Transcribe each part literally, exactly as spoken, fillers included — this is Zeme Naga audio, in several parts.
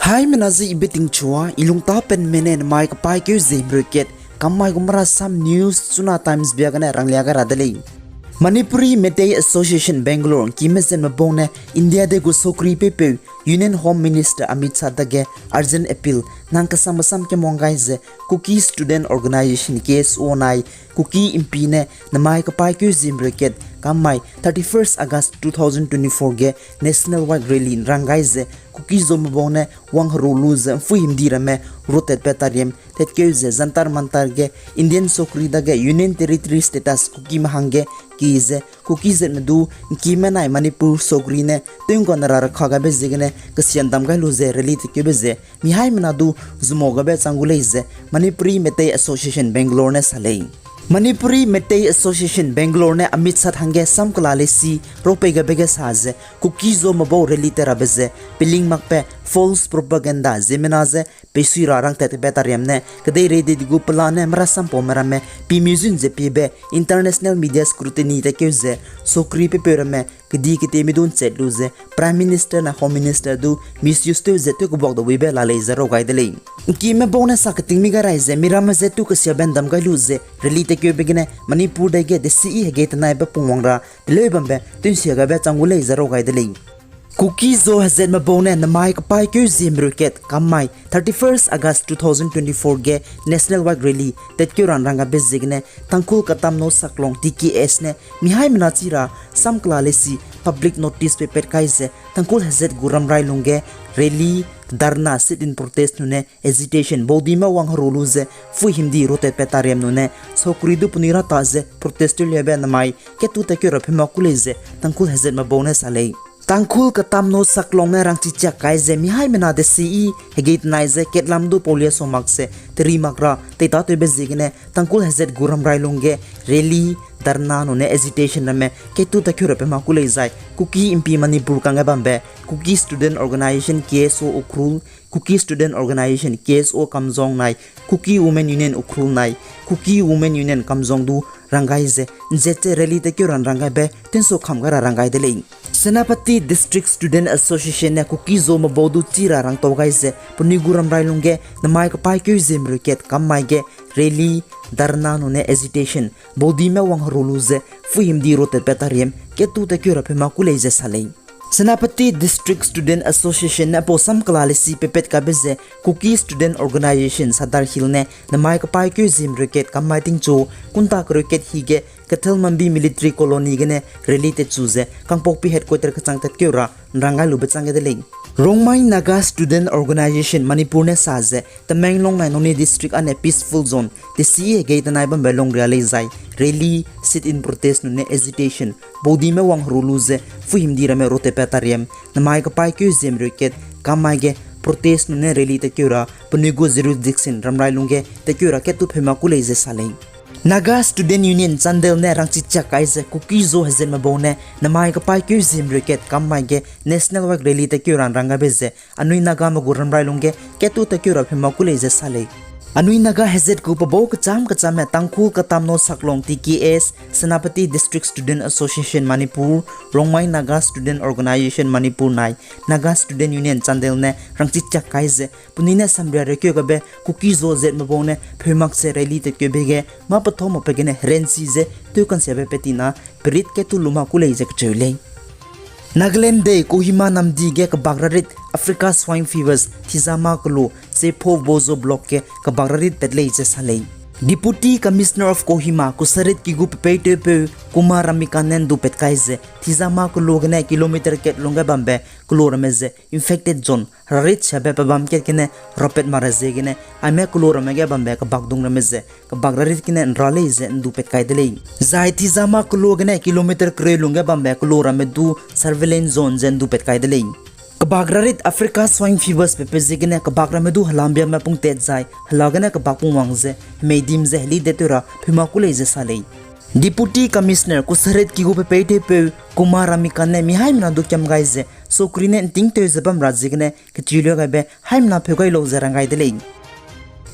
Haimena ze ibe tingchua, i lungtapenme ne namai kapaîkeu zie himreu kat, kammai gu marasam news, Chuna Times bia gene ranglia gai ra de lei. Manipuri Meitei Association Bangalore, ’ngkime zetme bau ne India dei gu sokri peipeu, Union Home Minister Amit Shah dage urgent appeal, nang kesam-kesam kemang gai ze, Kuki Student Organisation, K S O nai, Kuki ’mpi ne namai kapaîkeu zie himreu kat, kammai thirty-first August two thousand twenty-four ge National White Rally ’nrang gai ze, Kuki Zo me bau ne wangherua lu ze ’mpui himdi ramme road tatbe tariam tatkeu ze Jantar Mantar ge Indian sokri dage Union Territory status Kukime hangge kie ze, Kuki zetme du ’ngkime nai Manipur sokri ne tew'ngguane ra rakha gaibe ziegene kesian dam gai lu ze rally tatkeube ze, mi haimena du zumau gaibe chang gu lei ze Manipuri Meitei Association Bangalore ne sa lei. Manipuri Meitei Association Bangalore ne Amit Shah hangge sam kela lesi ropei gaibe ge sa ze, Kuki Zo me bau rally tat rabe ze peling makbe false propaganda ziemmena ze peisui ra rangtatbe tariam ne kedeirei dei di gu pela ne marasam paume ramme pimiu zun ze piebe international media scrutiny tatkeu ze sokri peipeu ramme kedi ketemi du ’nchat lu ze Prime Minister nai Home Minister du misuse tew ze tew kebuak da wibe la lei ze rau gai de lei. ’Ngkime bau ne sa keting mi gai rai ze miramme ze tew kesiabe ’ndam gai lu ze rally tatkeube gene Manipur dei ge desi i hegei tenaibe pungwang ra teleu bambe tew ’nsia gaibe chang gu lei ze rau gai de lei. Kuki Zo hezatme bau ne namai kapaîkeu zie himreu kat, kammai thirty-first August two thousand twenty-four ge National White Rally tatkeu ra ’nrang gaibe ziegene Tangkhul Katamno Saklong, T K S ne mi haimena chi ra sam kela lesi public notice peipat kai ze Tangkhul hezat gu ramrai lungge rally, dharna, sit-in protest nune agitation, baudime wangherua lu ze ’mpui himdi road tatbe tariam nune sokri du penui ra ta ze protest tewliabe namai ketu tatkeu ra pheuma ku lei ze Tangkhul hezatme bau ne sa lei. Tangkhul Katamno Saklong ne rangchichiak kai ze mi haimena desi i hegei tenai ze katlam du paulia sa mak ze teri mak ra teita tewbe ziegene Tangkhul hezat gu ramrai lungge rally, dharna nune agitation ramme ketu tatkeu ra pheuma ku lei zai Kuki ’mpi Manipur kangge bambe Kuki Student Organisation, K S O Ukhrul, Kuki Student Organisation, K S O Kamjong nai, Kuki Women Union Ukhrul nai, Kuki Women Union Kamjong du rang gai ze ’nzet ze rally tatkeu ra ’nrang gaibe tew'nsau kam gai ra rang gai de lei. Senapati District Student Association ne Kuki Zo me bau du chi ra rangtau gai ze penui gu ramrai lungge namai kapaîkeu zie himreu kat, kammai ge rally, dharna nune agitation, baudime wangherua lu ze ’mpui himdi road tatbe tariam ketu tatkeu ra pheuma ku lei ze sa lei. Senapati District Student Association ne pau sam kela lesi peipat kaibe ze Kuki Student Organisation Sadar Hill ne namai kapaîkeu zie himreu kat, kammai tingchu kunta kereu kat hi ge Kethelmambi Military Colony gene rally tatchu ze Kangpokpi headquarter kechang tatkeu ra ’nrang gai lube chang gai de lei. Rongmei Naga Student Organisation Manipur ne sa ze Tamenglong nai Noney District ane peaceful zone desi i hegei tenai bambe lungria lei zai rally, sit-in protest nune agitation, baudime wangherua lu ze ’mpui himdi ramme road tatbe tariam namai kapaîkeu zie himreu kat, kammai ge protest nune rally tatkeu ra penui gu jurisdiction ramrai lungge tatkeu ra ketu pheuma ku lei ze sa lei. Naga Student Union Chandel ne rangchichiak kai ze Kuki Zo hezatme bau ne namai kapaîkeu zie himreu kat, kammai ge National White Rally tatkeu ra ’nrang gaibe ze anui Nagame gu ramrai lungge ketu tatkeu ra pheuma ku lei ze sa lei. Anui Naga hezat gu pebau kecham kechamme Tangkhul Katamno Saklong, T K S, Senapati District Student Association Manipur, Rongmei Naga Student Organisation Manipur nai Naga Student Union Chandel ne rangchichiak kai ze penui ne samria rekeu gaibe Kuki Zo hezatme bau ne pheu mak ze rally tatkeube ge mâ pethau makbe gene herensi ze tew kansiabe pe tina perit ketu lu ma ku lei ze kacheu lei. Nagaland dei Kohima namdi ge kebak rarit Africa Swine Fevers, Thizama kelo, Chephou Bozo Block ge kebak rarit pat lei ze sa lei. Deputy Commissioner of Kohima, kusarit ki gu pepeitewpeu Kumar Ramikant ne ’ndu pat kai ze, Thizama kelo gene kilometer kat lungge bambe kelo ramme ze infected zone, rarit siabe pebâm kat gene rapat mak ra ziegene, aime kelo ramme ge bambe kebakdung ramme ze kebak rarit gene ’nra lei ze ’ndu pat kai de lei. Zai Thizama kelo gene kilometer kereu lungge bambe kelo ramme du surveillance zone ze ’ndu pat kai de lei. Kebak rarit Africa Swine Fevers pepe ziegene kebak ramme du helambiamme pungtat zai hela gene kebak pungwang ze hemeidim ze heli de tew ra pheu ma ku lei ze sa lei. Deputy Commissioner kusarit ki gu pepeitewpeu Kumar Ramikant ne mi haimena du kiam gai ze sokri ne ’ntingtew ze bam ra ziegene kechilia gaibe haimena pheu gai lau ze rang gai de lei.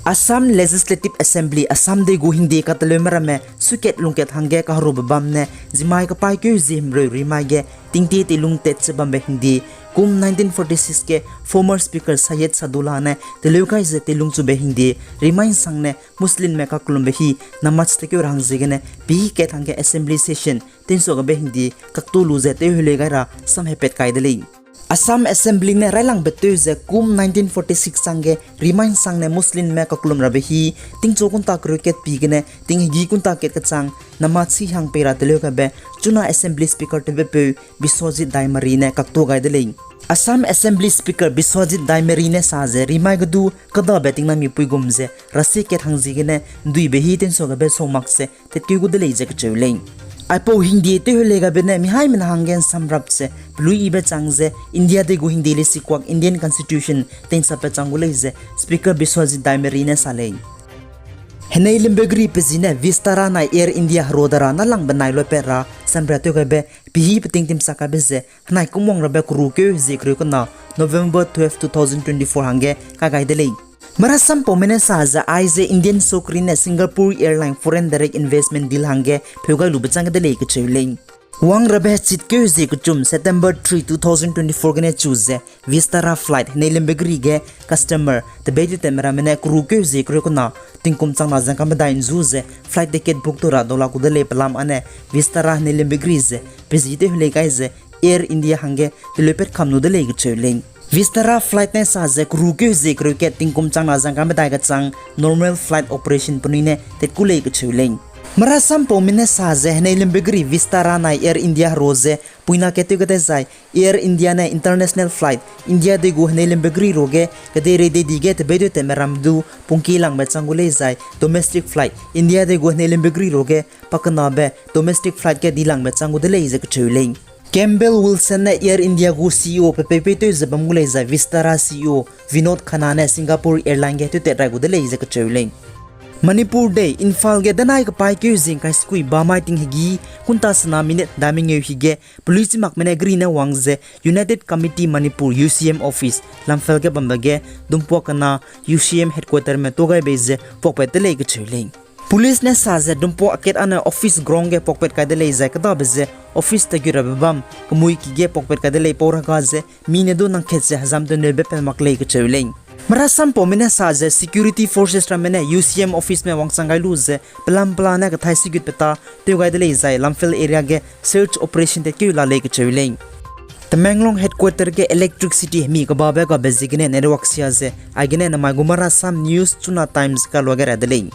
Assam Legislative Assembly, Assam dei gu hingde kateleume ramme suikat lungkat hangge kaherube bam ne zimai kapaîkeu zie himreu rimai ge tingtie teilung tat ze bambe hingde kum nineteen forty-six ge former Speaker Syed Sadullah ne teleu gai ze telungchube hingde rimai nsangne Muslimme kakelumbe hi namaz tekeu ra hang ziegene pehî kat hangge assembly session teinsuagabe hingde kaktu lu ze tewhelei gai ra samhepat kai de lei. Assam Assembly ne railangbe tew ze kum nineteen forty-six changge rimai nsangne Muslimme kakelum rabe hi tingchu kunta kereu kat pi gene tinghegi kunta kat kechang namaz hi hang pei ra teleu gaibe chuna Assembly Speaker tewbepeu Biswajit Daimari ne kaktu gai de lei. Assam Assembly Speaker Biswajit Daimari ne sa ze rimai ge du kêdabe tingnamipui gum ze rasie kat hang ziegene nduibe hi teinsuagabe sau mak ze tatkeu gu de lei ze kacheu lei. Aipau hingde tewhelei gaibe ne mihaimena hangge nsamrap ze peluiyibe chang ze India dei gu hingde lesikuak Indian Constitution teinsapbe chang gu lei ze Speaker Biswajit Daimari ne sa lei. Henei lembe geri pe zi ne Vistara nai Air India hero dara nâlangbe nai loipat ra samria tew gaibe pehî peting timchak kaibe ze henai kumwang rabe keru keu hezie kereu kena November twelve, two thousand twenty-four hangge kai gai de lei. Marasampaume ne sa ze aize Indian sokri ne Singapore Airline foreign direct investment deal hangge pheu gai lube chang de lei kacheu lei. Wang rabe hechit keu hezie kechum September three, two thousand twenty-four gene chu ze Vistara flight henei lembe geri ge customer tebeitewtatme ramme ne keru keu hezie kereu kena tingkum changna zangka medai nzu ze flight ticket book tew ra daulak gu de lei pelam âne Vistara henei lembe geri ze pe zi tewhelei gai ze Air India hangge teleupat kam nu de lei kacheu lei. Vistara flight ne sa ze keru keu hezie kereu kat tingkum changna zangka medai kechang normal flight operation penui ne tatku lei kacheu lei. Marasampaume ne sa ze henei lembe geri Vistara nai Air India hero ze puina kat tew kat dezai Air India ne international flight India dei gu henei lembe geri ruage kedeirei dei di ge tebeitewtatme ram du pungki langbe chang gu lei zai domestic flight India dei gu henei lembe geri ruage pakenabe domestic flight ge dilangbe chang gu de lei ze kacheu lei. Campbell Wilson ne Air India gu C E O pe peipei tew ze bam gu lei zai Vistara C E O Vinod Khanna ne Singapore Airline ge tewtat rai gu de lei ze kacheu lei. Manipur dei Imphal ge danai kepaî keu zingkai sekui bamai tinghegi kunta sena minute da mengeu hige peluichimakme ne geri ne wang ze United Committee Manipur, U C M office Lamphel ge bambe ge dumpua kena U C M headquarterme tuâ gai bei ze puakpat de lei kacheu lei. Police ne sa ze dumpua akat âne office ground ge puakpat kai de lei zai kêdabe ze office tagut rabe bam kemui ki ge puakpat kai de lei pau ra ga ze mi ne du nang kat ze hezam teneube pat mak lei kacheu lei. Marasampaume ne sa ze security forces ramme ne U C M officeme wangchang gai lu ze pelam pela ne kethai sigut peta tew gai de lei zai Lamphel area ge search operation tatkeu la lei kacheu lei. Tamenglong headquarter ge electricity hemi kebabe gabe ziegene network sia ze aigene namai gu Marasam News Chuna Times kaluage ra de lei.